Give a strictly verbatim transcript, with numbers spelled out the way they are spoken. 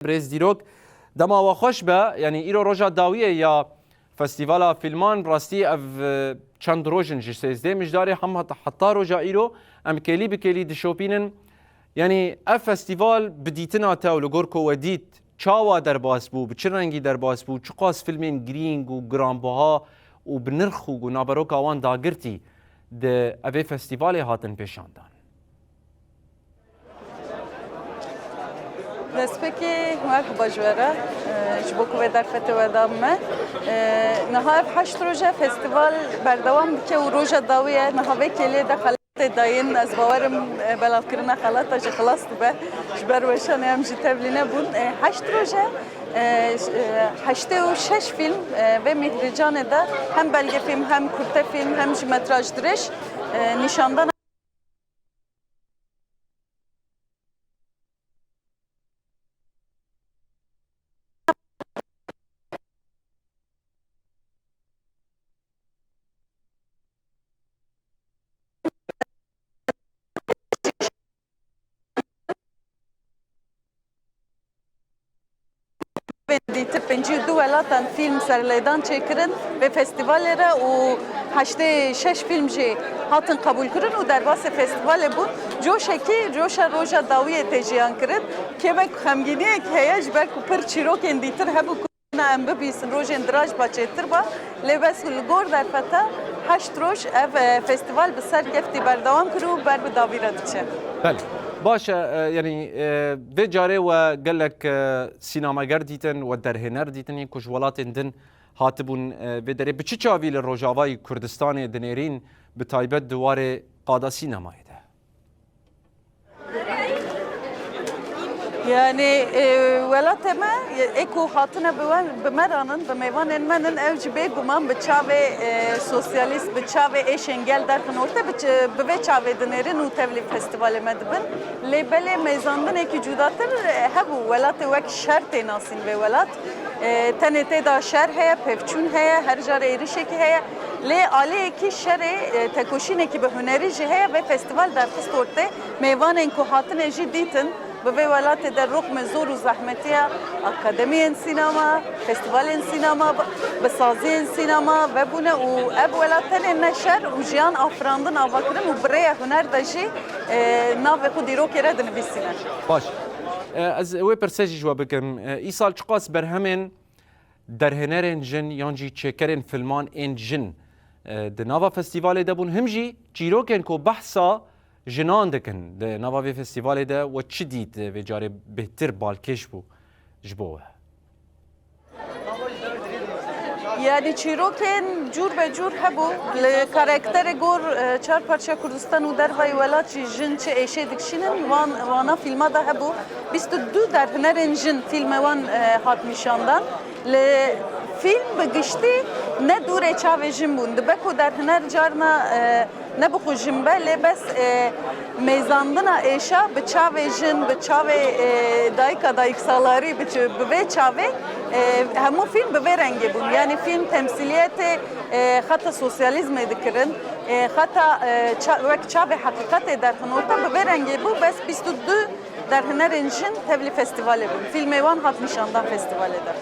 Birêz Dîrok, dema we xweş be, yanî îro roja dawiyê ya Festîvala Fîlman, bi rastî ev, e, çend roj in ji sêzdeh Mijdarê hem heta, heta roja îro em kêlî bi kêlî dişopînin. Yanî ev festîval bi dîtina te û li gor ku we dît, çawa derbas bû, bi çi rengî derbas bû, çiqas fîlmên girîng û giranbiha û bi nirx û ku naberoka wan dagirtî di evê festîvalê hatin pêşandan? Destpêkê merhaba ji we re, e, ji bo ku vê derfetê we da me. E, niha ev heşt roj e festîval berdewam dike û roja dawî ye. Niha vê kêlê de xelatê dayîn, ez bawerim, e, belavkirina xelata jî xilas dibe. Ji ber weşanê em jî tevlî nebûn. E, heşt roj e, e, ş-, e, heştê û şeş fîlm, e, vê mîhricanê de hem belgefîlm, hem kurtefîlm, hem jî metraj dirêj, e, nîşandana Bên dîtir pêncî û du welatan fîlm serlêdan çêkirin vê festîvalê re û heştê şeş fîlm jî hatin qebûlkirin û derbasê festîvalê bûn. Coşekî, coşa roja dawiyê tê jiyan kirin. Kêmek xemgîniyek heye ji ber ku pir çîrokên dîtir hebû ku em bibîsin, rojên diraj ba çêtir ba. Lê bes li gor derfeta heşt roj ev, e, festîval bi ser keftî berdewam kir û ber bi dawî re diçe. Belê. Baş e, e, yanî, e, vê carê we gelek, e, sînemager dîtin, we derhêner dîtin, yên ku ji welatên din hatibûn, e, vê derê. Bi çi çavî li Rojavayê Kurdistanê dinêrîn, bi taybet di warê qada sînemayê de? Yani, e, welatê me, ê ku hatine bi we, bi me ranin, bi mêvanên me nin, ew jî bêguman bi çavê, e, sosyalîst, bi çavê êşên gel derxin orte, bi ç-, bi vê çavê dinêrin û tevlî festîvalê me dibin. Lê belê mêzandinekî cudatir, e, hebû. Welatê wek şer tê nasîn vê welat. E, tenê tê de şer heye, pevçûn heye, her carê êrişekî heye. Lê aliyekî şerê, e, tekoşînekî bi hunerî jî heye, vê festîval derxist ortê. Mêvanên ku hatine jî dîtin, bi vê welatê de roqmê zor û zehmetiya akademiyên sînema, festîvalên sînema, bi saziyên sînema vebûne û ev welat tenê ne şer û jiyan afirandin, avakirin û bi rêya huner de jî, e, navê xwe dîrokê re dinivîsîne. Baş. E, ez wê pirse jî ji we bikim. E, îsal çiqas berhemên derhênerên jin yan jî çêkerên filman ên jin, e, di nava festîvalê de bûn, him jî çîrokên ku behsa jinan dikin di nava vê festîvalê de we çi dît, e, vê carê bêhtir balkêş bû ji bo we? Yani çîrokên cûr be cûr hebû. Li karakterê gor, e, çar parça Kurdistan û dervayî welat jî jin çi êşê dikişînin, wan, wana fîlma de hebû. Bîst û du derhênerên jin fîlmê wan, e, hat nîşandan. Li fîlm bi giştî ne dûrê çavê jin bûn. Dibe ku derhêner carna, e, ne bi xwe jin be, lê bes, e, mêzandina êşa bi çavê jin, bi çavê, e, dayika, dayiksalarî, bi ç-, bi vê çavê, e, hemû fîlm bi vê rengê bûn. Yani fîlm temsîliyetê, e, xeta sosyalîzmê dikirin, e, xeta, e, ça-, wek çavê heqîqetê derxin orte, bi vê rengê bû, bes bîst û du derhênerên jin tevlî festîvalê bûn. Fîlmê wan hat nîşandan festîvalê de.